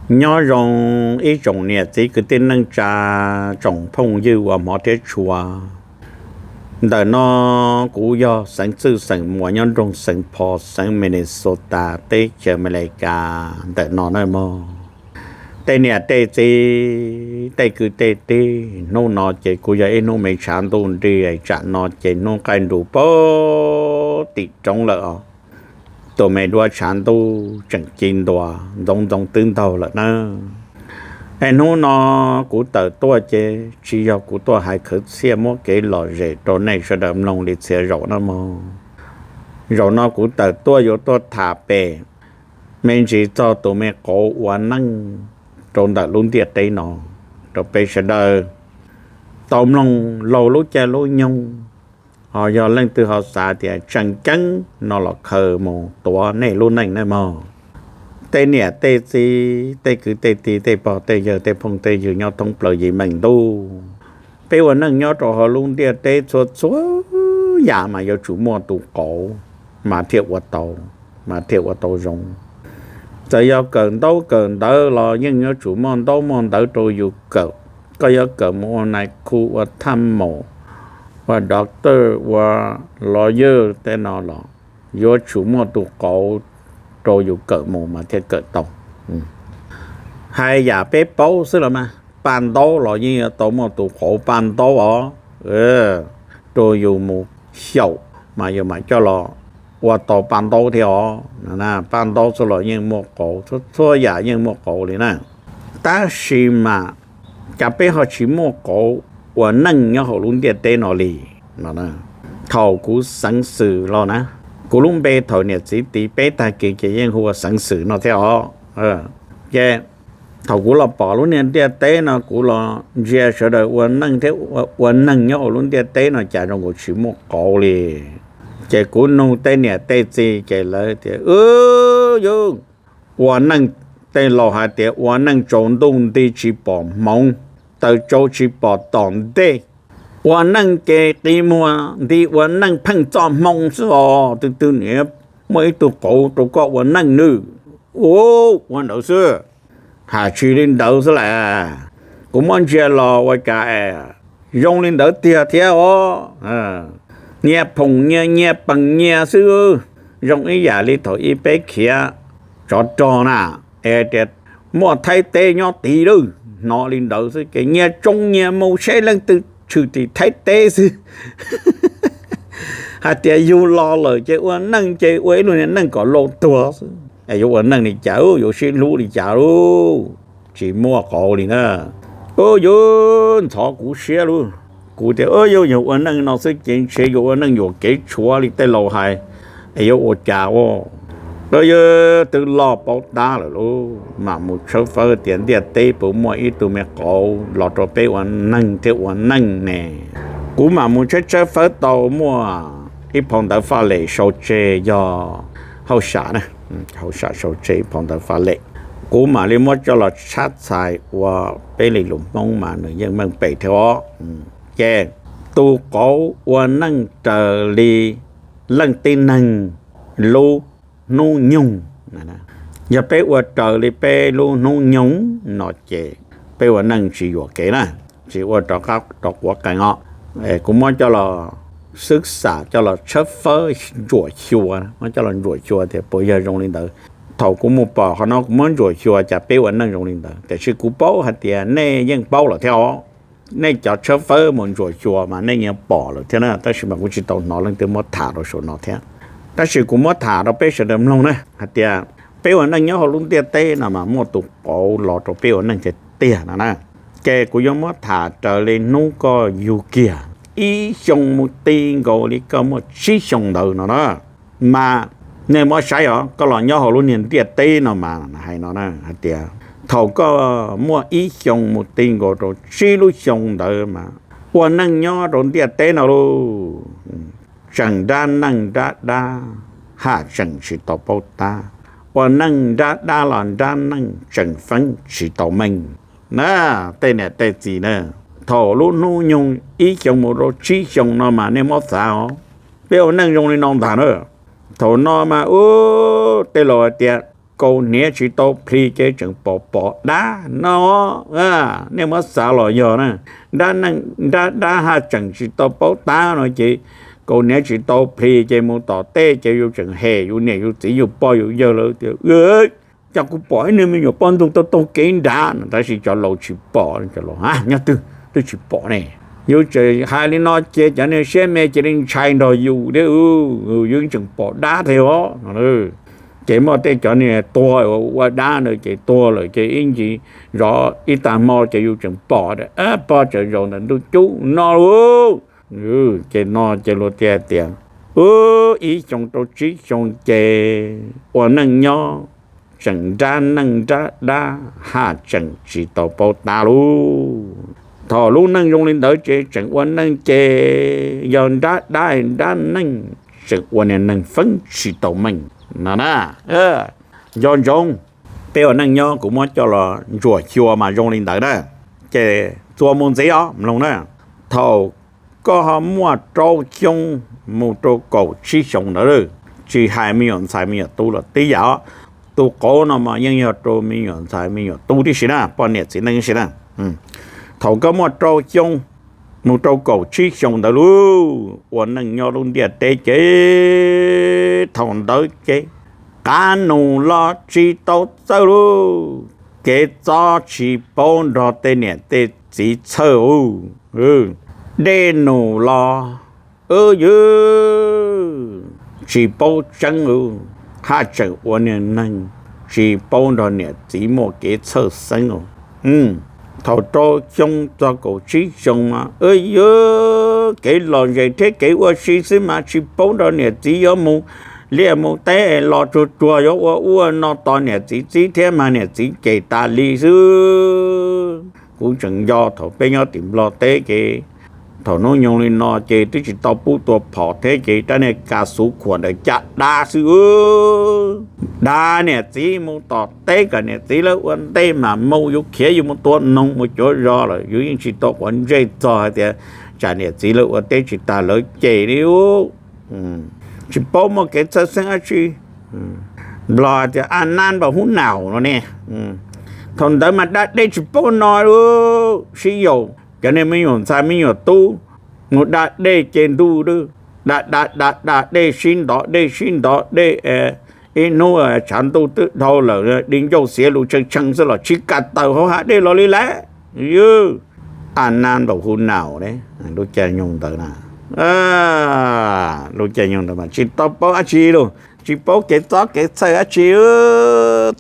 Nyob zoo ib tsoom niam txiv kwv tij neej tsa, tsoom phooj ywg uas hmov thiab tshua. Ntawm no kuv yog Xeev Txwj xeem Muas nyob nroog Saint Paul xeev Minnesota teb chaws Amelikas ntawm no na mog. Tej niam tej txiv, tej kwv tej tij, hnub no ces kuj yog ib hnub me tshav ntuj nrig, tsam no ces hnub qaij nrus pag tim roob lawm os. Tus me duab tshav ntuj tseem ci ntua, ntxoov ntxoo twb ntaug lawm na. Es hnub no kuv tawm tuaj ces tsis yog kuv tuaj hais khawv txhiaj muab kev lom zem rau nej sawv daws mloog li txhia zaum na mog. Zaum no kuv tawm tuaj yuav tuaj tham pem me ntsis txog tus me qauv ua neej rau ntawm lub ntiaj teb no rau peb sawv daws tau mloog laug lub caij lub nyoog. Ho yog leej twg ho xav tias tseem ceeb no los khaws mus tuav nej lub neej na mog. Tej niam tej txiv, tej kwv tej tij, tej pog tej yawg, tej phooj tej ywg nyob thoob plaws yim meem ntuj, peb ua neej nyob rau hauv lub ntiaj teb txhua txhua yam mas yuav tsum muaj tus qauv mas thiaj ua tau, mas thiaj ua tau zoo. Txawm yog kawm ntaub kawm ntawv los yeej yuav tsum muaj ntaub muaj ntawv rau yus kawm. Koj yuav kawm mus ua nais khu, ua thaj maum, ua doctor, ua lawyer tej no los yuav tsum muaj tus qauv rau yus kawm mus mas thiaj kawm tau. Hais yam peb paub xwb los mas, paj ntaub los yeej yuav tau muaj tus qauv paj ntaub os, rau yus mus xyaum mas yus mam coj los ua tau paj ntaub thiab os. Paj ntaub xwb los yeej muaj qauv, txhua yam yeej muaj qauv li na. Tab sis mas cas peb ho tsis muaj qauv ua neej nyob hauv lub ntiaj teb no li no? Thaum kuv xeev xwm los na, kuv lub npe thaum niam txiv tiv peb tag kis ces yeej hu ua xeev xwm no thiab os. Ces thaum kuv los pom lub niag ntiaj teb no, kuv los ntsia sawv daws ua neej thiab ua neeg nyob hauv lub ntiaj teb no cas zoo nkaus tsis muaj qauv li. Ces kuv nug tej niam tej txiv ces lawv tias, Yus ua neej, tej laus hais tias ua neej tsaus ntuj nti tsis pom hmoov, taws tsau tsis pom tom ntej. Ua neej ces qi muag nti ua neej pheej txoj hmoo xwb os, twg twg niam muaj ib tug qauv rau koj ua neej nawb. Ua ntawd xwb, hais tsis li ntawd xwb las. Kuv muab ntsia los ua cas es zoo li ntawd tiag thiab os. Nyias phoom nyias, nyias peem nyias xwb, zoo ib yam li thaum ub peb khiav tsov rog na, es tias muaj Thaib teb nyob tid lawm, hnov li ntawd xwb ces nyias tsoo nyias mus seb leej twg tshwm tim Thaib teb xwb. Hais tias yus los lawm ces ua neej ces ua ib lub neej kom laus tuag xwb, yuav ua neej li cas, yuav sib hlub li cas lauj? Tsis muaj qauv li na. Yus ntxhov kuv siab lauj. Kuv tias, Yus yog ua neej no xwb ces ntshe yuav ua neej yuam kev tshuav li tej laus hais, es yuav ua cas ua? Yus twb loj paub tab lawm lauj, mam mus tshawb fawb tias ntiaj teb puas muaj ib tug me qauv los rau peb ua neeg thiab ua neej ne. Kuv mam mus tshawb tshawb fawb tau muaj ib phau ntawv faj lem sau tseg yog hauj sam na, hauj sam sau tseg ib phau ntawv faj lem. Kuv mam li muab coj los tshab txhais ua peb li lus Hmoob mas nws yeej meej pem thiab os. Ces tus qauv ua neej raws li leej tib neeg lub hnub nyoog. Yog peb ua raws li peb lub hnub nyoog no ces peb ua neej tsis yuam kev na, tsis ua rov qab rov quav qees os. Kuv muab coj los xwb xam coj los tshawb fawb ntsuam xyuas, muab coj los ntsuam xyuas tias puas yog zoo li ntawd. Thaum kuv mus pom qhov no kuv muab ntsuam xyuas cas peb ua neej zoo li ntawd, tiam sis kuv paub hais tias nej yeej paub lawm thiab os. Nej cov tshawb fawb mus ntsuam xyuas mas nej yeej pom lawm thiab na, tab sis mas kuv tsis tau hnov leej twg muab tham rau saum no thiab. Tab sis kuv muab tham rau peb sawv daws mloog na hais tias peb ua neej nyob hauv lub ntiaj teb no mas muaj tus qauv los rau peb ua neej tiag tiag no na. Ces kuv yuav muab tham raws li hnub koj yug kiag, ib xyoo mus ti nkaus li koj muaj tsib xyoo ntawd no na. Mas nej muab saib os, koj los nyob hauv lub niag ntiaj teb no mas hais no na hais tias thaum koj muaj ib xyoo mus ti nkaus rau tsib lub xyoo ntawd mas ua neej nyob rau ntiaj teb no lauj, tseem nrab neej nrab dab, haj tseem tsis tau paub tab. Ua neej nrab dab los nrab neej tseem feeb tsis tau meej na. Tej niam tej txiv na, thaum lub hnub nyoog ib xyoo mus rau tsib xyoo no mas nej muab xav os, peb ua neej zoo li no ntag na. Thaum no mas ub, tej laus hais tias kaus hniav tsis tau plhis ces tseem pom pom dab no. Nej muab xav los yog na, dab neej dab dab haj tseem tsis tau paub tab no ces kaus hniav tsis tau plhis ces mus tom tej ces yus tseem hem yus niam yus txiv yus pog yus yawg lawv tias, Cov kuv pom ib niag me nyuam poj ntxoog taug taug kev nrad no, tab sis cov laus tsis pom. Cov laus, Nyob twg twb tsis pom ne. Yus tseem hais li no ces cov niag siab me cia li ntshai nrog yus thiab, Yus tseem pom dab thiab os. Ces muaj tej cov niag tuag ua dab ntawd ces tuag lawm ces ib ntsis zov ib tag hmo ces yus tseem pom, pog tseem zaum ntawm ntug cub no lauj. Ces no ces luag thiaj tias, Ub, ib xyoo rau tsib xyoo ces ua neej nyob tseem nrab neej nrab dab haj tseem tsis tau paub tab lauj. Thaum lub neej zoo li ntawd ces tseem ua neej ces yog nrab dab nrab neej, tseem ua niag neeg feeb tsis tau meej no na. Nco ntsoov, peb ua neej nyob kuv muab coj los ntsuam xyuas mas zoo li ntawd na. Ces txuas mus ntxiv os mloog na, thaum koj ho muaj rau xyoo mus rau kaum tsib xyoo ntawd, tsis hais me nyuam ntxhais me nyuam tub los tib yam os. Tus qauv no mas yeej yog rau me nyuam ntxhais me nyuam tub tib si na, poj niam txiv neej tib si na. Thaum koj muaj rau xyoo mus rau kaum tsib xyoo ntawd lauj, ua neej nyob lub ntiaj teb ces thaum ntawd ces qav nus los tsis tau txawj lauj, kev txob tsis paub nrog tej niam tej txiv txhawj, dej nus los ywg tsis paub tseeb, haj tseem ua niag neeg tsis paub nrog niam txiv muaj kev txhawj xeeb. Thaum rau xyoo txog kaum tsib xyoo mas ywg kev lom zem thiab kev ua si xwb mas tsis paub nrog niam txiv yuav mus liaj mus teb, los tsuag tsuag yuav ua ua no tos niam txiv txib thiab mas niam txiv cem tas li xwb. Kuv tseem nco thaum peb nyob tim Nplog teb ces thaum hnub nyoog li no ces twb tsis tau pub tua phom thiab ces rab niag kas xuv khuam ntawd caj dab xwb. Dag niam txiv mus tom teb kom niam txiv lawv ua ntej mas mus, yuav khiav yus mus tua noog mus cuav zos lawm, yus yeej tsis tau quav ntsej txog hais tias tsam niam txiv lawv ua teb tsis tag lawv cem li. Tsis paub muaj kev txhawj xeeb dab tsi. Nplog tias a nab npaum hub naum no ne. Thaum ntawd mas da dej tsis paub no, sib yaum cov niag me nyuam ntxhais me nyuam tub mus da dej ces ntuj, da da da da dej sib ntov dej sib ntov dej, ib hnub tshav ntuj twb dhau lawm, di ncauj xiav lus tshee tshee xwb los tsis kam tawm hauv hav dej los li lawm. Ywg, a nab npaum hub naum, lub caij nyoog ntawd na, lub caij nyoog ntawd mas tsis tau paub dab tsi lauj, tsis paub kev txob kev txhawj dab tsi,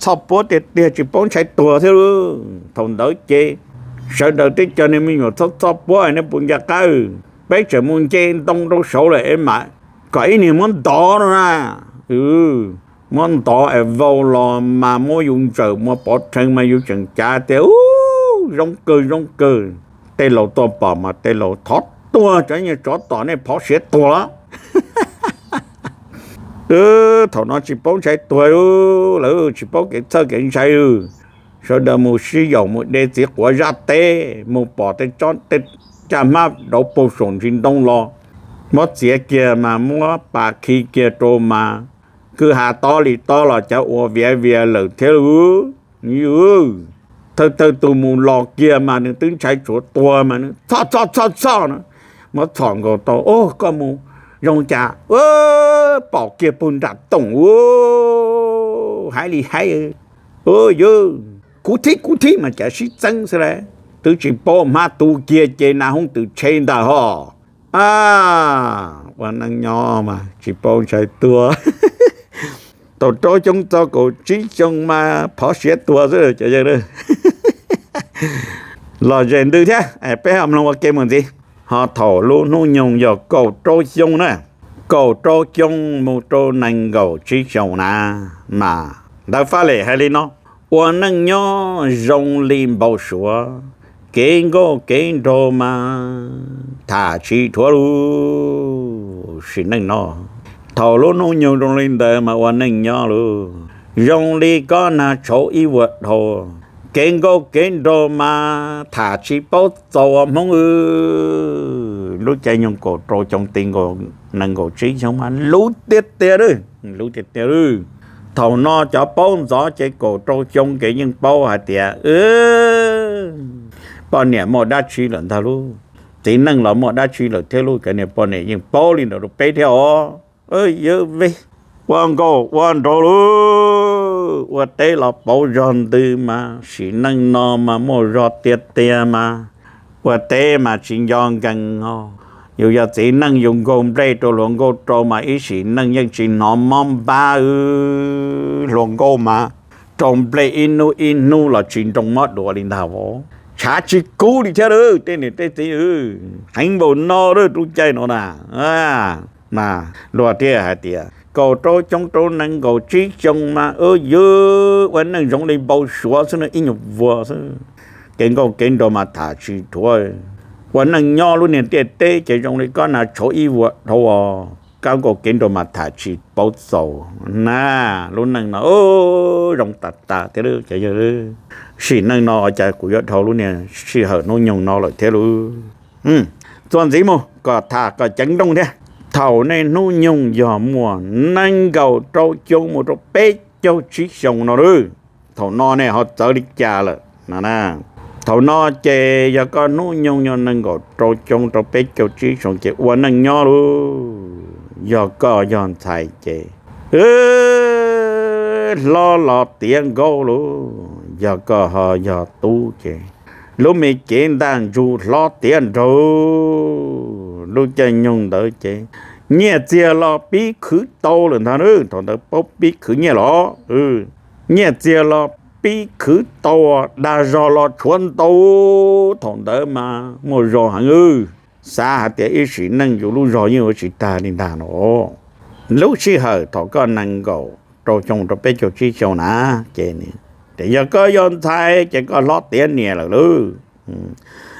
txhoj puab tiag tiag tsis paub ntshai tuag thiab lauj. Thaum ntawd ces sawv daws teb cov niag me nyuam txhob txhoj puab, nej puas nco qab, peb tseem mus nce ntoo rau saud lawm es mam kom ib niag muab ntov no na. Muab ntov es vau los mas muab yus ntsawm muab pov rhees mas yus tseem cav tias ub zoo kawg zoo kawg. Tej laus tuaj pom mas tej laus thov tuag, cov nyuag tsov tom nej phov siav tuag los. Thaum no tsis paub ntshai tuag lawm, tsis paub kev txhawj kev ntshai, sawv daws mus sib yaum mus de txiv quav zaj teb mus pom tej caj hmab dauv paug saum ntsis ntoo los muab txiav kiag mas muab pas khi kiag rau mas kwj ha tob li tob los cov ua viav vias lawm thiab lauj. Thawj thawj tus mus los kiag mas nws twb ntshai tshuav tuag mas nws txhoj txhoj txhoj txhoj no, muab txhom nkaus tau, Koj mus zoo cas? Pom kiag puag nram toom, haib li haib, yog kuv thib kuv thib mas cas sib txeeb xwb las, twb tsis paub hmab tu kiag ces nas hoob twm tshe ntag hos. Ua neej nyob mas tsis paub ntshai tuag. Thaum rau xyoo txog kaum tsib xyoo mas phov siav tuag xwb cov yawg. Los ze ntws thiab, peb ho mloog ua ke mus ntxiv. Ho thaum lub hnub nyoog yog kaum rau xyoo na, kaum rau xyoo mus rau nees nkaum tsib xyoo na, mas ntawv faj lem hais li no: Ua neej nyob zoo li npau suav, kev nkauj kev nraug mas tham tsis dhuav lauj. Sim neej no, thaum lub hnub nyoog zoo li ntawd mas ua neej nyob lauj, zoo li kob nag tshauv ib vuag dhau, kev nkauj kev nraug mas tham tsis paub txaus ua Hmoob. Lub caij nyoog kaum rau xyoo ti nkaus nees nkaum tsib xyoo mas luv tiag tiag, luv tiag tiag. Thaum no cov paub ntxov ces kaum rau xyoo ces yeej paub hais tias poj niam muaj dab tsi lawm ntag lauj, txiv neej los muaj dab tsi lawm thiab lauj, cov niag poj niam yeej paub li ntawd rau peb thiab os. Yawv ve, ua nkauj ua nraug lauj, ua teb los pauv zog ntws mas sim neej no mas muaj zog tiag tiag mas ua teb mas tsis nco nkees os. Yus yog txiv neej yus nkaug nplej rau hluas nkauj rau mas ib sim neej yeej tsis hnov mob npab wb. Hluas nkauj mas rau nplej ib hnub ib hnub los tsis nroo mob duav li ntag os. Tshav tsis kub li thiab lauj, tej niam tej txiv, heev npaum no lub caij no na. Mas luag thiaj hais tias kaum rau xyoo rau nees nkaum tsib xyoo mas yus ua neej zoo li npau suav xwb no, ib nyuag vuag xwb. Kev nkauj kev nraug mas tham tsis dhuav. Ua neej nyob lub niag ntiaj teb ces zoo li koj nas tshauv ib vuag dhau os, kab nkauj kev nraug mas tham tsis paub txaus na. Lub neej no zoo tas tas thiab lauj cov yawg. Sim neej no cas kuv yuav dhau lub niag sij hawm hnub nyoog no lawm thiab lauj. Txuas ntxiv mus kom tham kom ceev nrooj thiab. Thaum nej hnub nyoog yog muaj nees nkaum rau xyoo mus rau peb caug tsib xyoo no lauj, thaum no nej ho txawv li cas lawm no na? Thaum no ces yog koj hnub nyoog yog nees nkaum rau xyoo rau peb caug tsib xyoo ces ua neej nyob lauj, yog koj yog ntxhais ces hlob los tiav nkauj lauj, yog koj ho yog tub ces lub me cev ntaj ntsug hlob tiav nraug. Lub caij nyoog ntawd ces nyiaj txiag los pib khwv tau lawm ntag lauj, thaum ntawd paub pib khwv nyiaj los. Nyiaj txiag los pib khwv tau, dag zog los tshuav ntau, thaum ntawd mas muaj zog heev. Xav hais tias ib sim neej yus lub zog yeej yuav tsis tag li ntag no. Lub sij hawm thaum koj nees nkaum rau xyoo rau peb caug tsib xyoo na, ces yog koj yog ntxhais ces koj hlob tiav niam lawm lauj,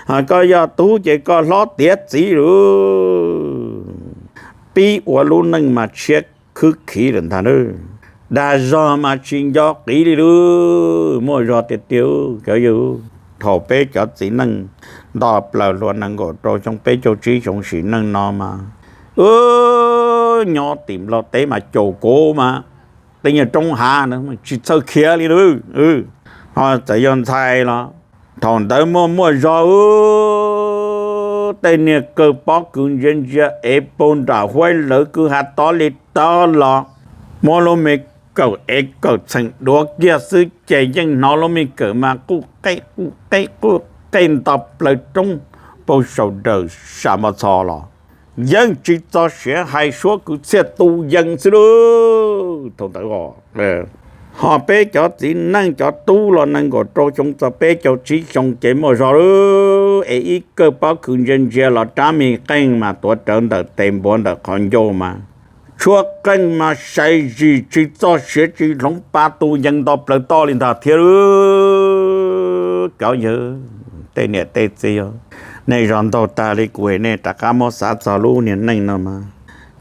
ho koj yog tub ces koj hlob tiav txiv lauj. Pib ua lub neej mas tshiab khwb khiv lawm ntag lauj, dag zog mas tsis nco qiv li lauj, muaj zog tiag tiag cov yawg. Thaum peb cov txiv neej nto plaws hluas nees nkaum rau xyoo peb caug tsib xyoo sim neej no mas, nyob tim Nplog teb mas caum kuv mas tej niag roob hav tsis txhawj khiav li lauj. Ho txawm yog ntxhais los thaum ntawd muaj muaj zog, tej niag kawg pob kws ntsia ntsia ev puag nram huab lawv kwj ha tob li tob los, muab lub me kawm ev kawm txheem duav kiag xwb ces yeej hnov lub me kawm mas quj qej quj qej quj qej nto plaws roob puag saum daws sam mos txhos los, yeej tsis txog siav hais suab kwv txhiaj tu yees xwb lauj thaum ntawd. Ho peb cov txiv neej cov tub los nees nkaum rau xyoo txog peb caug tsib xyoo ces muaj zog lauj, es ib kawg pob kws ntsia ntsia los rab me qeej mas tuav rawv ntawm tes npuav ntawm qhov ncauj mas tshuab qeej mas sai zis tsis txog siav tsis hloov pa tu yees nto plaws toj li ntag thiab lauj. Cov yawg, tej niam tej txiv, nej zog ntaug tag li kuv es nej rov qab muab xav txog lub niag neej no mas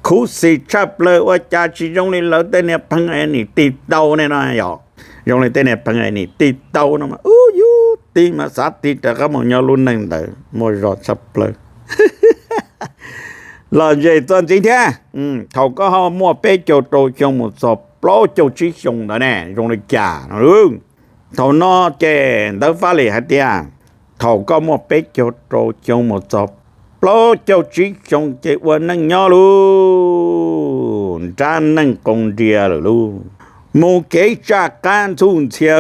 khuv xim tshaj plaws, ua cas tsis zoo li lawv tej niag pheej es nim tig tau ne no yom. Zoo li tej niag pheej es nim tig tau no mas ub yub tig mas xav tig rov qab mus nyob lub neej ntawd muaj zog tshaj plaws. Los zem txuas ntxiv thiab, thaum koj ho muaj peb caug rau xyoo mus txog plaub caug tsib xyoo ntawd ne zoo li cas no. Thaum no ces ntawv faj lem hais tias thaum koj muaj peb caug rau xyoo mus txog plaub caug tsib xyoo ces ua neej nyob lauj, nrab neej qoo nria lawm lauj, mus kev tsaj qab ntxhuj ntxhia,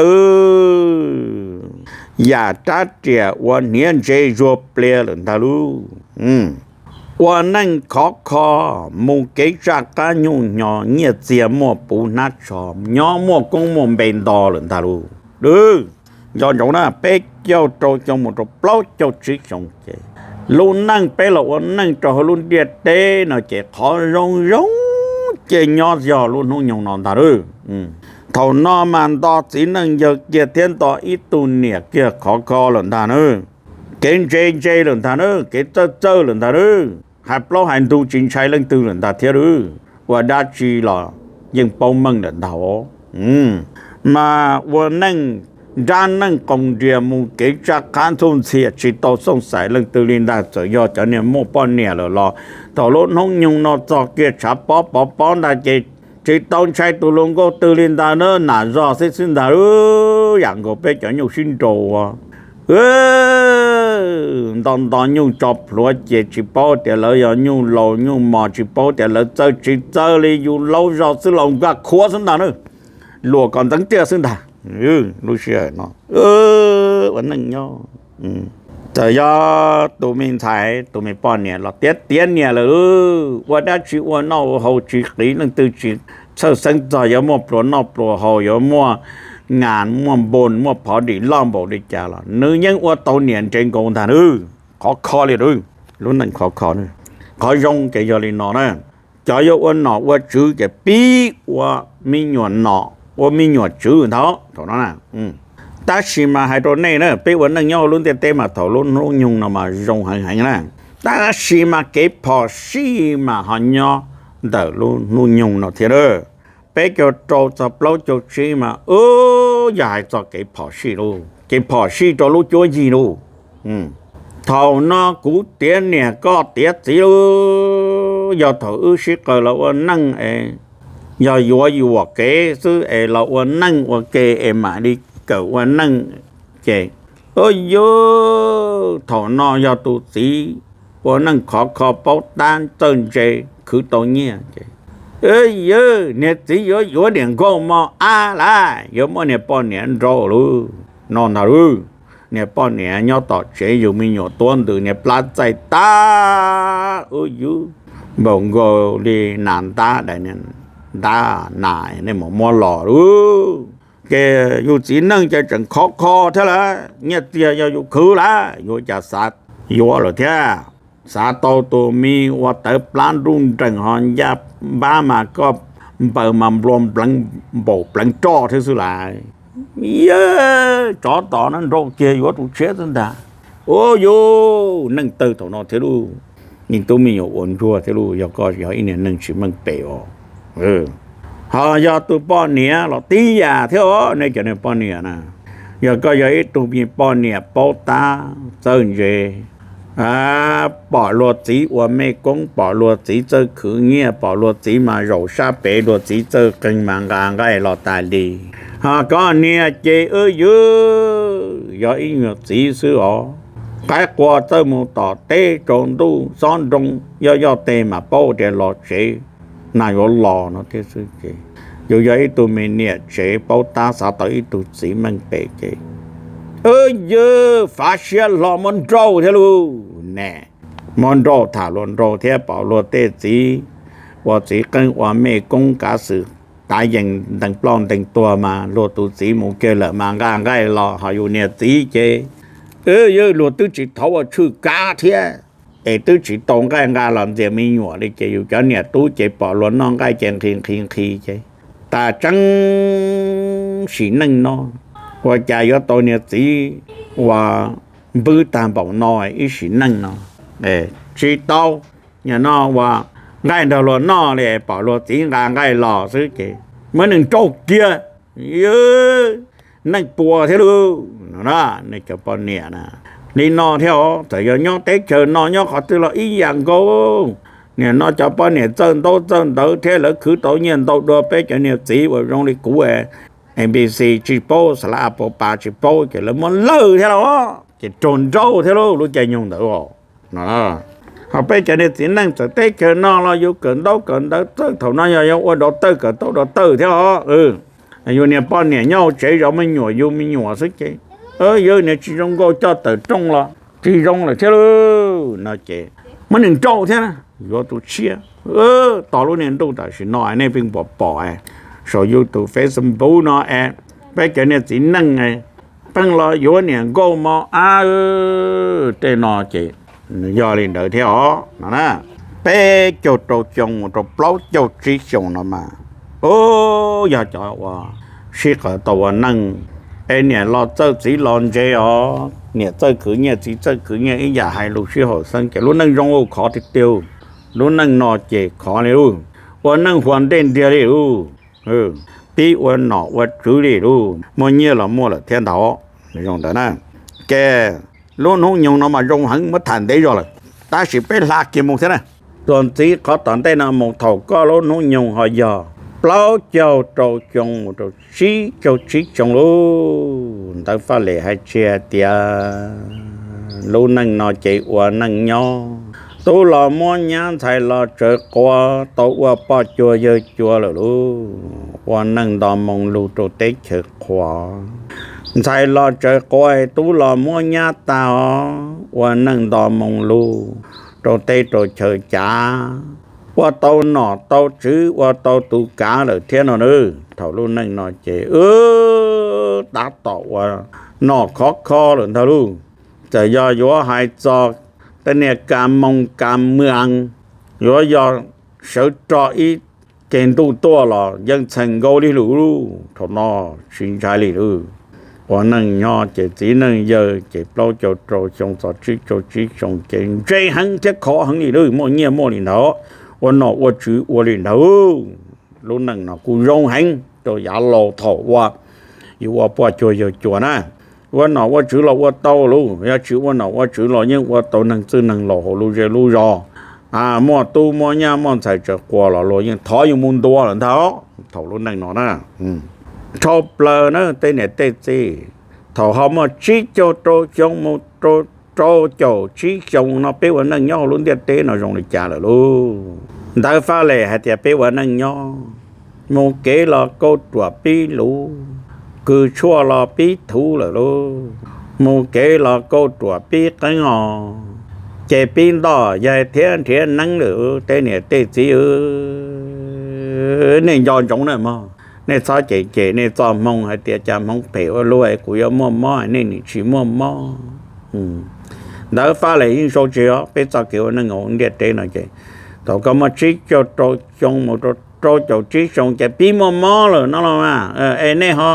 yam rab riam ua hniav ntse zuag plias lawm ntag lauj. Ua neej khov kho, mus kev tsaj qab nyuj hnyo, nyiaj txiag muaj puv hnab tsho, nyob muaj koob muaj npe nto lawm ntag lauj. Nco ntsoov na, peb caug rau xyoo mus rau plaub caug tsib xyoo ces lub neej peb los ua neej rau hauv lub ntiaj teb no ces qhov zoo zoo ces nyob yog lub hnub nyoog no ntag lauj. Thaum no mas nto txiv neej yawg kiag thiab nto ib tug niam kiag khov kho lawm ntag na. Kev ntse ntse lawm ntag na, kev txawj txawj lawm ntag na, hais plaub hais ntug tsis ntshai leej twg lawm ntag thiab lauj. Ua dab tsi los yeej paub meej lawm ntag. Mas ua neej nrab neej qoo nria mus kev tsaj qab ntxhuj ntxhia tsis tau xooj xais leej twg li ntag, txawm yog cov niag muaj poj niam lawm los thaum lub hnub nyoog no txog kiag tshav pob pov pob ntag ces tsis tau ntshai tus hluas nkauj twg li ntag na, nas zog xwb xwb ntag. Yam nkaus peb cov nyuj sib nraus ua nto nto nyuj tso plhuav ces tsis paub tias lawv yog nyuj laus nyuj mos, tsis paub tias lawv txawj tsis txawj li, yus laus zog xwb los nkag khuav xwb ntag na, luam kom ntxeev tiaj xwb ntag. Lub sij hawm no ua neej nyob, txawm yog tus me ntxhais tus me poj niam los tiav tiav niam lawm, ua dab tsi ua noj ua haus tsis qiv, leej twg tsis txhawj xeeb txog yuav muaj pluas noj pluas haus, yuav muaj nas muaj npoo muaj phov dim loj npaum li cas los nws yeej ua tau niam nres nkaus ntag na. Qhov kho li lub neej qhov kho, qhov zoo ces yog li no na, cov yuav ua nom ua tswv ces pib ua me nyuam nom ua me nyuam tswv ntag thaum no na. Tab sis mas hais rau nej na, peb ua neej nyob hauv lub ntiaj teb mas thaum lub hnub nyoog no mas zoo heev heev na, tab sis mas kev phom sij mas ho nyob ntawm lub hnub nyoog no thiab. Peb caug rau txog plaub caug tsib mas yog hais txog kev phom sij lauj, kev phom sij rau lub cuab yig lauj. Thaum no kuv tiav niam koj tiav txiv lauj, yog thaum wb sib qaws los ua neej es yog yuav yuam kev xwb es los ua neej ua ke es mam li kawm ua neej ces, yog thaum no yog tus txiv ua neej khov kho paub tab txawj ntse khwv tau nyiaj ces, yog niag txiv yuav yuav niam nkauj mos ab lawm yuav muab niag poj niam nrauj lauj no ntag lauj. Niag poj niam nyob tom tsev yug me nyuam tuav ntws niag plab txaij tag, ub yub, npaum nkaus li nas ntab daim, ntab nas nej mus muab los lauj. Ces yus txiv neej ces tseem khov kho thiab lawm, nyiaj txiag yog yus khwv lawm yus cas xav yuav lawm thiab. Xav tau tus me ua tawv plab nruj nrees ho ncaj npab mas koj npaws mas nplua npleev npaum pleev roj thiab xwb lawm. Yog tsov tom no nrauj kiag yuav tus tshiab xwb ntag. Ub yub, neej tawg thaum no thiab lauj. Niag tub me nyuam ua ntsuag thiab lauj, yog koj yog ib niag neeg tsis meej pem os. Ho yog tus poj niam los tib yam thiab os, nej cov niag poj niam na, yog koj yog ib tug me poj niam paub tab txawj ntse, pom luag txiv ua mej koob, pom luag txiv txawj khwv nyiaj, pom luag txiv mas zaum sab pem, luag txiv txawj qeeg mas nqa nqaij los tas li. Ho koj niag ces ub yub, yog ib nyuag txiv xwb os, qaib qua txawj mus tom teb, tsaus ntuj xob nroo yoj yoj teg mas paub tias los tsev, nas yuav los no thiab xwb ces, yus yog ib tug me niam tsev paub tab xav tau ib tug txiv meej pem ces, ub yub, fav siab hlo muab nrauj thiab lauj ne. Muab nrauj tham luag nraug thiab, pom luag tej txiv ua txiv qeej ua mej koob kav xwm tav yees ntees ploj ntees tuag mas luag tus txiv mus kiag lawm mas nqa nqaij los, ho yus niag txiv ces, ub yub, luag twb tsis thov ua tshwj kab thiab, es twb tsis tau nqaij nqa los ntxias me nyuam li ces yus cov niam tub ces pom luag noj nqaij ces nqhis nqhis nqhis ces, tas tseeb sim neej no, ua cas yuav tau niag txiv uas npwb tag npaum no ib sim neej no, tsis tau, nim no ua nqaij nrog luag noj li, pom luag txiv nqa nqaij los xwb ces muab nws nrauj kiag, neej puas thiab lauj. Nej cov poj niam na, li no thiab os, txawm yog nyob teb chaws no nyob qhov twg los ib yam nkaus. Nim no cov poj niam txawj ntaub txawj ntawv thiab lawv khwv tau nyiaj ntau dua peb cov niag txiv uas zoo li kuv, A B C tsis paub, xas las a po pa tsis paub ces lawv muab lawj thiab los ces raug nrauj thiab lauj lub caij nyoog ntawd os. Ho peb cov niag txiv neej txawm teb chaws no los yus kawm ntaub kawm ntawv txawj, thaum no yog yog ua dau tawj kawm ntaub dau tawj thiab os. Yus niag poj niam nyob hauv tsev zov me nyuam yug me nyuam xwb ces, yus niag tsis zoo nkauj coj tawm rooj los tsis zoo lawm thiab lauj no ces muab nws nrauj thiab, yuav tus tshiab. Tos lub niag ntuj tam sim no nej pheej pom pom saum YouTube Facebook no es peb cov niag txiv neej pheej los yuav niam nkauj mos ab tej no ces nws yog li ntawd thiab os no na. Peb caug rau xyoo mus rau plaub caug tsib xyoos no mas, ub, yog cov uas sib qawm tau ua neej es niam los txawj txiv los ntse os, niam txawj khwv nyiaj txiv txawj khwv nyiaj ib yam hais lus sib haum xeeb ces lub neej zoo ua khov tiag tiag. Lub neej no ces khov li lauj, ua neej huas ntej ntiag li lauj, pib ua nom ua tswv li lauj, muaj nyiaj los muaj lawm thiab ntag. Zoo ntawd na, ces lub hnub nyoog no mas zoo heev muab tham ntev zog lawm, tab sis peb hla kiag mus thiab na. Txuas ntxiv qhov tom ntej no mus thaum koj lub hnub nyoog ho yog plaub caug rau xyoo mus rau tsib caug tsib xyoo lauj. Ntawv Faj Lem hais tseg hais tias lub neej no ces ua neej nyob, tub los muab nyab, ntxhais los tsawv quav, tau ua poj cuag yawg cuag lawm lauj. Ua neej nto moo lug rau teb chaws qhuav, ntxhais los tsawv quav, tub los muab nyab tag os. Ua neej nto moo lug rau teb rau chaw cav, ua tau nom tau tswv, ua tau tus kav lawm thiab no na. Thaum lub neej no ces tab tom ua nom khov kho lawm ntag lauj. Txawm yog yuav hais txog tej niag ka moo ka mwa, yuav yog sawv rog ib ceg ntuj tuaj los yeej txheem nkaus li lawm lauj. Thaum no tsis ntshai li lauj. Ua neej nyob ces txiv neej yawg ces plaub caug rau xyoo txog tsib caug tsib xyoo ces ntse heev thiab khov heev li lauj, muaj nyiaj muaj li ntawd, ua nom ua tswv ua li ntawd. Lub neej no kuj zoo heev rau yav laus thaum ua, yus ua poj cuag yawg cuag na. Ua nom ua tswv los ua tau lauj, yog tsis ua nom ua tswv los yeej ua tau neeg txwj neeg laus hauv lub zej lub zog. Muaj tub muaj nyab muaj ntxhais tsawv quav los luag yeej thov yus mus ntua lawm ntag thaum lub neej no na. Dhau plaws na tej niam tej txiv, thaum ho muaj tsib caug rau xyoo mus rau rau caum tsib xyoo no peb ua neej nyob hauv lub ntiaj teb no zoo li cas lawm lauj? Ntawv Faj Lem hais tias peb ua neej nyob, mus kev los kauj ruam pib luv, kws tshuaj los pib thuv lawm lauj, mus kev los kauj ruam pib qeeb os, ces pib ntoj yaig thiab nrhiav neeb lawm. Tej niam tej txiv, nej nco ntsoov na mog, nej txhob cem cem nej txoj hmoo hais tias cas hmoov phem ua luaj kuv yuav muaj mob, nej nim tsis muaj mob. Ntawv Faj Lem yeej sau tseg os, peb txoj kev ua neej hauv ntiaj teb no ces thaum koj muaj tsib caug rau xyoo mus rau rau caum tsib xyoo ces pib muaj mob lawm no los mas, es nej ho,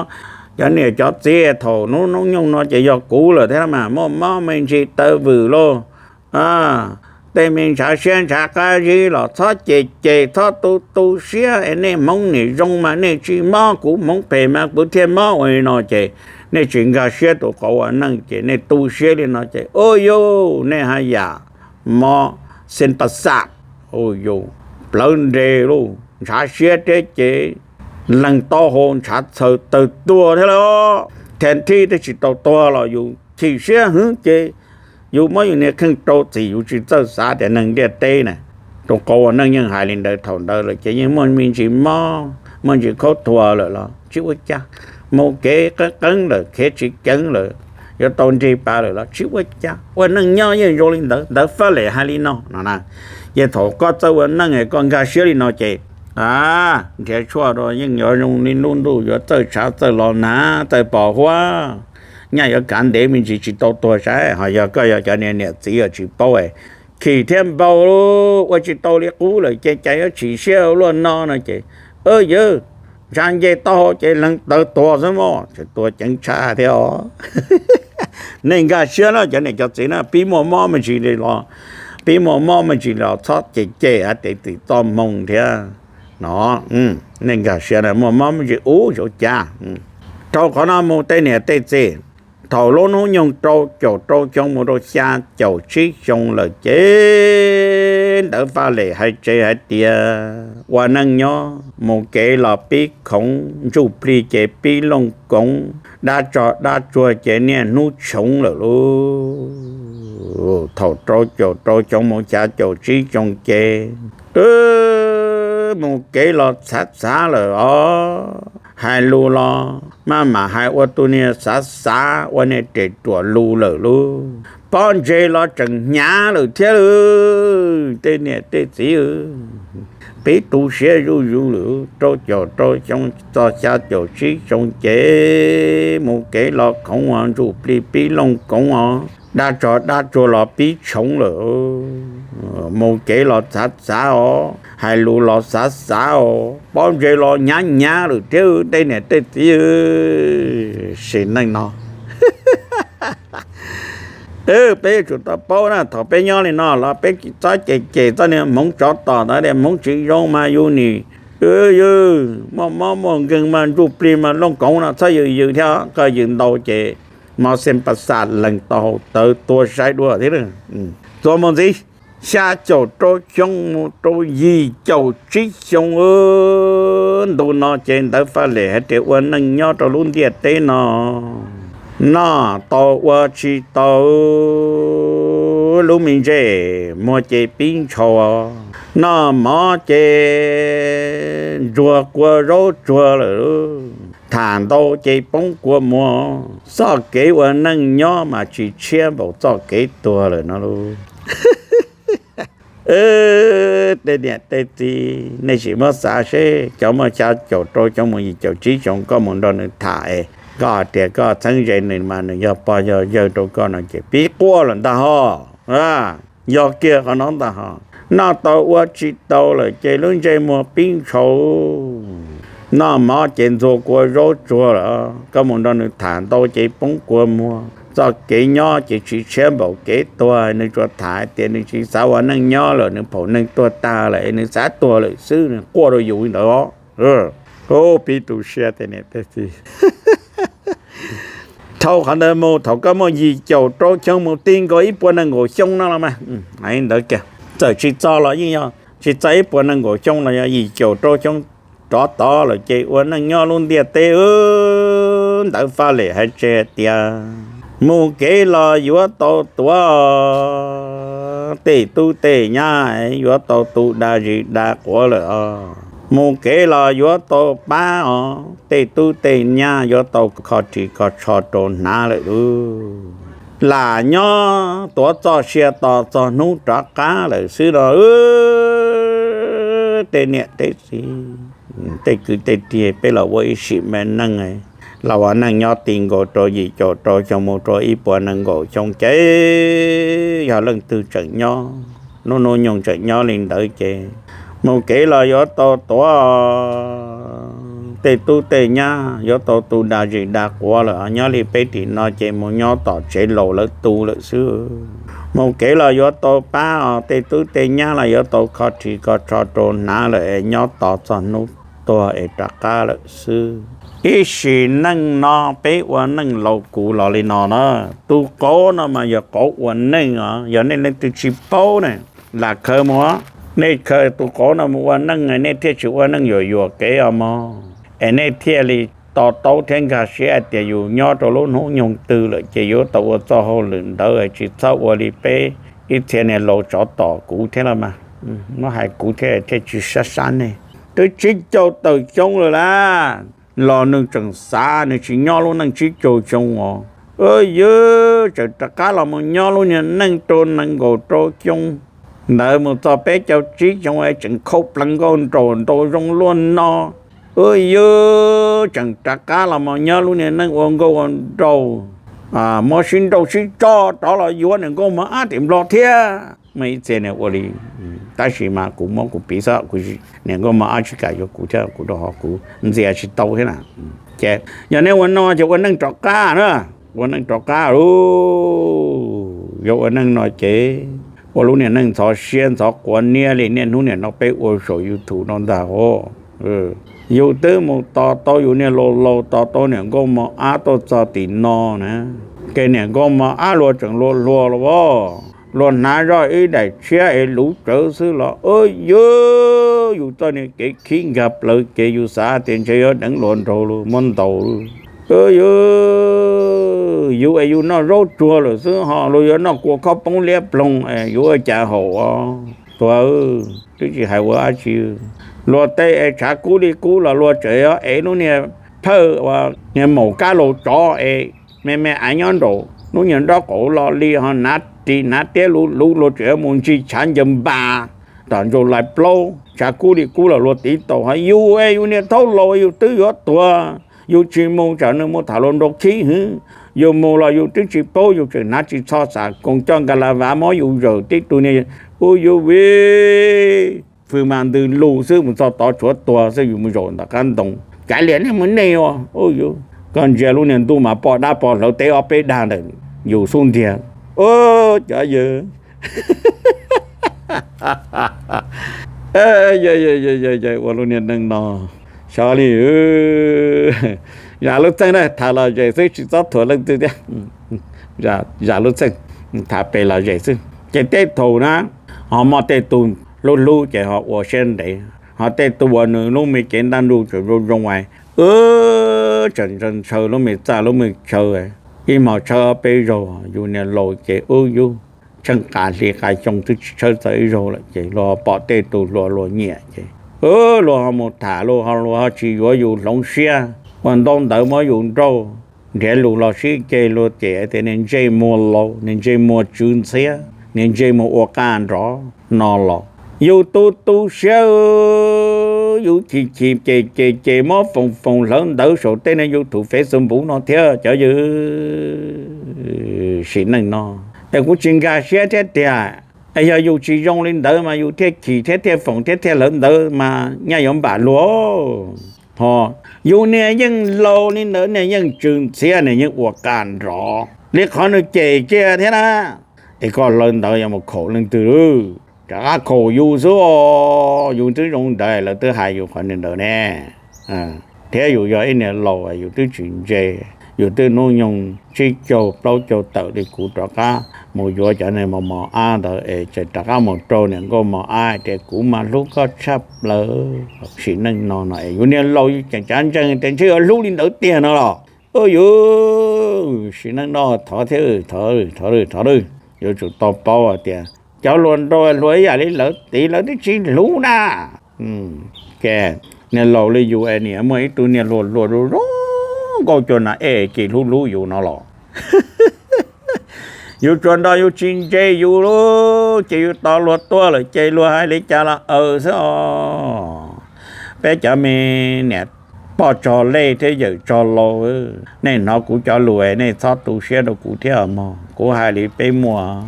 cov niam cov txiv thaum hnub hnub nyoog no ces yog kuv lawm thiab mas, muaj mob me ntsis taw vwm lauj, tej me ntshav siab ntshav qab zib los txhob cem cem, txhob tu tu siab es nej hmoov nim zoo mas nej tsis mob, kuv hmoov phem mas kuv thiaj mob ua li no ces nej tsis nkag siab tus qauv ua neej ces nej tu siab li no ces ua yuj nej haj yam mob xeeb pas xaj, ua yuj plawv nres lauj, ntshav siab thiab ces leeg taub hau ntshav txhaws tawg tuag thiab lauj. Thaj thib twb tsis tau tuag los yus chim siab hwv ces yus muab yus niag kheej rau txim, yus tsis txawj xav tias neeg ntiaj teb na. Tus qauv ua neej yeej hais li ntawd, thaum ntawd lawm ces yeej muaj me ntsis mob muaj ntsis khaub thuas lawm los tsis ua cas, mus kev qeeb qeeb lawm, kev tsis keev lawm, yuav tau nrig pas lawm los tsis ua cas, ua neej nyob yeej zoo li ntawd. Ntawv Faj Lem hais li no no na. Ces thaum koj txawj ua neej es koj nkag siab li no ces nrhiav tshuaj rau yeej yuav zoo li nruj ntuj, yuav txawj tshav txawj los hnav txawj pos huab, nyaj yuav kav ntev me ntsis tsis tau tuag saib. Ho yog koj yog cov niam niam txiv tsis paub, chim thiab npau, ua tsis tau li qub lawm ces cas yuav chim siab luaj no no ces, yawg, ntshav nce taub hau ces leeg tawg tuag xwb mog, tseem tuag ceev tshaj thiab os. Nej nkag siab na cov niam cov txiv na, pib muaj mob me ntsis los, pib muaj mob me ntsis los txhob cem cem hais tias txim txoj hmoo thiab no. Nej nkag siab na, muaj mob me ntsis ub yuav cas. Rau qhov no mus tej niam tej txiv, thaum lub hnub nyoog rau caum rau xyoo mus rau xya caum tsib xyoo lawm ces Ntawv Faj Lem hais tseg hais tias ua neej nyob mus kev los pib khoov, ntsuj plig ces pib looj koov, dab tsog dab tsuag ces niaj hnub tshoov lawm lauj. Thaum rau caum rau xyoo mus xya caum tsib xyoo ces mus kev los txhav txhav lawm os. Hais lus los maj mam hais ua tus niag xav xav ua niag res ruam lus lawm lauj. Pob ntseg los tseem hnyav lawm thiab lauj. Tej niam tej txiv, pib tu siab zuj zus lawm. Rau caum rau xyoo txog xya caum tsib xyoo ces mus kev los khoov os, ntsuj plig pib looj koov os, dab tsog dab tsuag los pib tshoov lawm. Mus kev los txhav txhav os, hais lus los xav xav os, pob ntseg los hnyav hnyav lawm thiab tej niam tej txiv. Sim neej no peb yuav tsum tau paub na, thaum peb nyob li no los peb txhob cem cem txoj niag hmoov tsov tom ntawd tias hmoov tsis zoo mas yus nim yws, muaj mob muaj nkeeg mas ntsuj plig mas looj koov no txhob yws yws thiab, koj yws ntau ces mob xeeb pas xaj leeg tau hau tawv tuag saib dua thiab. Txuas mus ntxiv, xya caum rau xyoo mus rau yim caum tsib xyoo, ntu no ces Ntawv Faj Lem hais tias ua neej nyob rau lub ntiaj teb no, noj tau ua tsis tau, lub me ntsej muag ces pib ntshau, noj mov ces ntsuag kua zaub tsuag lawm, tham ntau ces poob kua muag, txoj kev ua neej nyob mas tsis tshiab npaum txoj kev tuag lawm no lauj. Tej niam tej txiv, nej sim muab xav seb, cov muaj xya caum rau xyoo mus yim caum tsib xyoo, koj mus nrog nws tham es koj hais tias koj txheeb ze nws mas nws yog pog yog yawg rau koj no ces pib quaj lawm ntag ho. Yog kiag qhov no ntag ho, noj tau ua tsis tau lawm ces lub ntsej muag pib ntshau, noj mov ces ntxuag kua zaub tsuag lawm, koj mus nrog nws tham ntau ces poob kua muag, txoj kev nyob ces tsis tshiab npaum kev tuag. Nws tsuas tham hais tias nws tsis xav ua neej nyob lawm, nws phaum neeg tuag tag lawm es nws xav tuag lawm xwb, nws quaj rau yus li ntawd os. Pib tu siab tej niam tej txiv. Dhau qhov ntawd mus, thaum koj muaj yim caum rau xyoo mus ti nkaus ib puas nees nkaum xyoo no los mas, ntawd kiag, txawm tsis txog los yeej yog tsis txog ib puas nees nkaum xyoo los yog yim caum rau xyoo rov tod lawm ces ua neej nyob lub ntiaj teb, Ntawv Faj Lem hais tseg tias mus kev los yuav tau tuav, tej tub tej nyab yuav tau tu da zis da quav lawm os. Mus kev los yuav tau pab os, tej tub tej nyab yuav tau kho ris kho tsho rau hnav lawm lauj. Lam nyob tuav txoj sia tos txog hnub rov qab lawm xwb los tej niam tej txiv, tej kwv tej tij, peb los ua ib sim me neej, los ua neej nyob ti nkaus rau yim caum rau xyoo mus rau ib puas nees nkaum xyoo ces yog leej twg tseem nyob, hnub hnub nyoog tseem nyob li ntawd ces mus kev los yuav tau tuav, tej tub tej nyab yuav tau tu da zis da quav lawm. Nyob li peb tim no ces mus nyob tom tsev laus lawv tu lawm xwb. Mus kev los yuav tau pab os, tej tub tej nyab los yuav tau kho ris kho tsho rau hnav lawm es nyob tos txog hnub tuag es rov qab lawm xwb. Ib sim neej no peb ua neej laus kuv los li no na, tus qauv no mas yog qauv ua neej os. Yog nej leej twg tsis paub ne, lam khaws mus, nej khaws tus qauv no mus ua neej nej thiaj tsis ua neej yuam yuam kev os mog, es nej thiaj li to taub thiab nkag siab hais tias yus nyob rau lub hnub nyoog twg lawm ces yuav tau ua txoj hauj lwm ntawd, tsis txhob ua li peb ib txhia niag laus tsov tom kuv thiab los mas. Muab hais kuv thiab thiaj tsis sab sab nej. Twb tsib caug tawm xyoo lawm las, los nws tseem xav nws tsis nyob lub neej tsib caug xyoo os. Yog tseem rov qab los mus nyob lub niag neej rau nees nkaum rau xyoo ntawd mus txog peb caug tsib xyoo es tseem khauj pleev nkauj nraug nraug zoo luaj no. Yog tseem rov qab los mus nyob lub niag neej ua nkauj ua nraug, muab sib nrauj sib tso rov los yuav niam nkauj mos ab tim Nplog thiab. Muaj ib txhia niag ua li, tab sis mas kuv muab kuv piv xwb, niam nkauj mos ab tsis kam yuav kuv thiab, kuv rau qhov kuv ntxias tsis tau thiab na. Ces yog nej ua no ces ua neej rov qab na, ua neej rov qab lauj. Yog ua neej no ces ua lub niag neej ntxhov siab ntxhov quav niab li niaj hnub niam no peb ua saum YouTube no ntag os. Yus twb mus tos tau yus niag laus laus, tos tau niam nkauj mos ab tuaj txog tim no na, ces niam nkauj mos ab luag tseem luag hluas los as, luag hnav zoj ib daim tshiab es luv tsawv xwb los, yog yus txoj niag kev khib nkag plawv kev yus xav tias ntshe yuav deev luag nraug los muab ntaus. Yog yus es yus noj zaub tsuag lawm xwb ho luag yuav noj kua khob poob liab ploog es yuav ua cas haum os. Tuag, twb tsis hais ua dab tsi. Luag tej es tshav kub li kub los luag tseem yuav ev lub niag phawj ua niag maum kab laus tsov es me me aiv nyob nraum lub niag nraub qaum los li ho hnav ris hnav tiab luv luv, luag tseem yuav mus ntsis tshav ncaws npas tom ntsaum lais plaub, tshav kub li kub los luag tiv taus. Ho yus es yus niag thaub laus yus twb yuav tuag, yus tsis mus tsam nws mus tham luag nraug khib hwv. Yus mus los yus twb tsis paub, yus tseem hnav tsis txho xam koos coj nkas las vav muab yus zawm tib tug niag. Ua yuav vim fwj mas ntws lus xwb, mus txog tod tshuav tuag xwb, yus mus zaum ntawm qab ntoo. Kav liam nej mus nej os. Koj ntsia lub niag ntuj mas poj dab poj hlawv teb ob peb dag ntawm yus xub ntiag. Cov yawg, ua lub niag neej no xyov li. Zam lub txeeg na, tham lom zem xwb tsis txhob thuam leej twg thiab. Zam lub txeeg, tham pem lom zem xwb. Ces tej thaum na, Ho muaj tej tug hlub hlub ces ho ua siab ntev, ho tej tug uas nws lub me cev ntaj ntuj tseem zoo zoo, ua tseem ntshaw lub me txaj lub me chaw, ib hmos tshawb ob peb zaug. Yus niag laus ces ub yub, tsheej qa hli qa xyoo twb tsis tshawb txog ib zaug lawm ces luag pom tej tug hluas luag nyiam ces luag ho mus tham, luag ho tsis yuav yus hloov siab, ua ntaub ntawv muab yus nrauj, nrhiav lus los sib ceg, luag ces tias niag ntsej muag laus, niag ntsej muag tsw ntxhiab, niag ntsej muag ua qaj nrov no los yus tu tu siab, yus chim chim ces ces ces muab foom foom hlawv ntawv saum tej niag YouTube Facebook no thiab cov yawg sim neej no. Es kuv tsis nkag siab thiab tiag, es yog yus tsis zoo li ntawd mas yus thiaj chim thiab thiaj foom thiab thiaj hlawv ntawv mas nyaj yuav npam luag. Ho yus niag yeej laus li ntawd, niag yeej tsw ntxhiab, niag yeej ua qaj nrov li qhov nws cem kiag thiab na. Es koj hlawv ntawv yuav mus khaum leej twg lawm? Rov qab khaum yus xwb os, yus twb zoo ntawd lawv twb hais yus qhov ntawd ne. Thiab yus yog ib niag laus yus twb tsis ntse, yus twb hnub nyoog tsib caug plaub caug tawm li kuv rov qab mus yuav cov niag mos mos ab ntawd es tseem rov qab mus rau niam nkauj mos ab tias kuv mas hlub koj tshaj plaws sim neej no no es yus niag laus yus tseem cav ntseeg tias ntshe yuav hlub li ntawd tiag no los. Ub yus, sim neej no thov thiab, thov thov thov, yuav tsum tau paub tias cov hluas nraug hluas ib yam li lawv tid lawv twb tsis hlub na. Ces niag laus li yus es niam muaj ib tug niag hluas hluas zoo zoo nkauj cua nas ej ces hlub hlub yus no los. Yus tsuas nrog yus tsis ntse yus ces yus tos luag tuaj lawm ces luag hais li cas los aws xwb os. Peb cov me niam poj tsog lej thiab yawm tsog laus, nej hnov kuv cov lus nej txhob tu siab rau kuv thiab os mog. Kuv hais li peb muaj,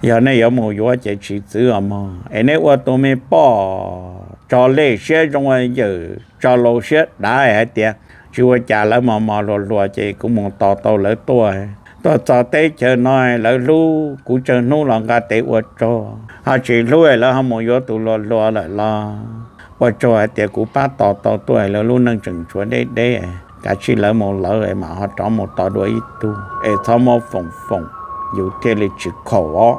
yog nej yuav mus yuav ces tsis txwv os mog. Es nej ua tus me poj tsog lej siab zoo, yawm tsog laus siab dav hais tias tsis ua cas, lawv mos mos hluas hluas ces kuv mus tos tau lawv tuaj. Tuaj txog teb chaws no lawv hlub kuv tsawg hnub los nqa tes ua tsaug, ho tsis hlub lawv ho mus yuav tus hluas hluas lawm los ua tsaug hais tias kuv pab tos tau tuaj, lawv lub neej tseem tshuav deb deb. Kav tsij lawv mus lawv mam ho rov mus tos dua ib tug es txhob muab foom foom, yus thiaj li tsis khaum os,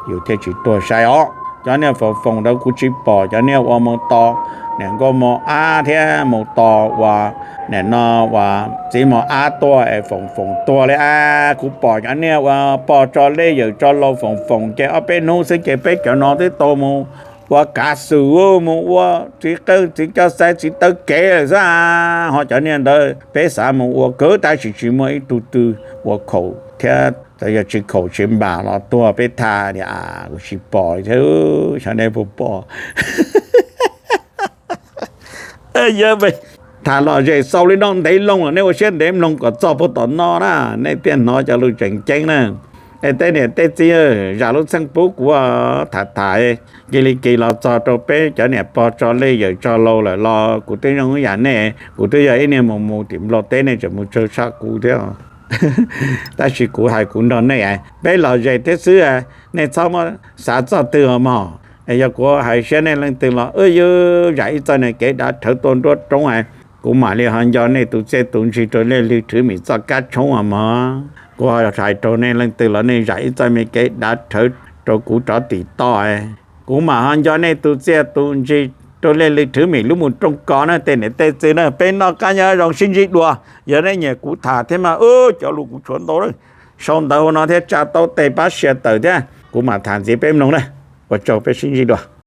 yus thiaj tsis tuag sai os. Cov niag foom foom ntawd kuv tsis pom cov niag uas mus tos niam nkauj mos ab thiab mus tos uas nim no uas txiv mos ab tuaj es foom foom tuag li a. Kuv pom cov niag uas pog tso lej yawm tso laus foom foom ces ob peb hnub xwb ces peb cov no twb tau mus ua kav xwm, mus ua txiv qeej txiv coj xaiv txiv taw kev lawm xwb a. Ho cov niag ntawd peb xav mus ua kawg tab sis tsis muaj ib tug twg ua khaum thiab, txawm yog tsis khaum tsis npam los tuag peb thaj li a. Kuv tsis pom thiab, xyov nej puas pom. Yog tham lom zem xaus li no ntev loo lawm, nej ua siab ntev mloog kom txog puag tom no na, nej thiaj hnov cov lus tseem ceeb na. Es tej niam tej txiv, zam lub txim pub kuv tham tham, cia li kis los txog rau peb cov niam pog tso lej yawm tso laus lawm los kuv twb zoo ib yam nej, kuv twb yog ib niag mus mus tim Nplog teb, nej tseem mus tsawg tshaj kuv thiab. Tab sis kuv hais kuv nrog nej, peb lom zem thiab xwb, nej txhob muab xav txog twg os mog. Es yog kuv hais siab nej leej twg los wb yuav zam ib txoj niag kev dav rhawv tuaj nruab roob, kuv mam li ho nco nej tus txiaj tus ntsig rau lej lwg rhwv mim txoj kab tshoob os mog. Kuv ho hais rau nej leej twg los nej zam ib txoj me kev dav rhawv rau kuv rov tim toj, kuv mam ho nco nej tus txiaj tus ntsig rau lej lwg rhwv mim lub mus rooj kos na. Tej niam tej txiv na, peb noj qab nyob zoo sib ntsib dua. Yog nej nyiam kuv tham thiab mas, cov lus kuv tshuav ntau lawm, sau ntawv hauv no thiab tsa taub tes pab share tawm thiab, kuv mam tham ntxiv peb mloog na. Ua tsaug, peb sib ntsib dua.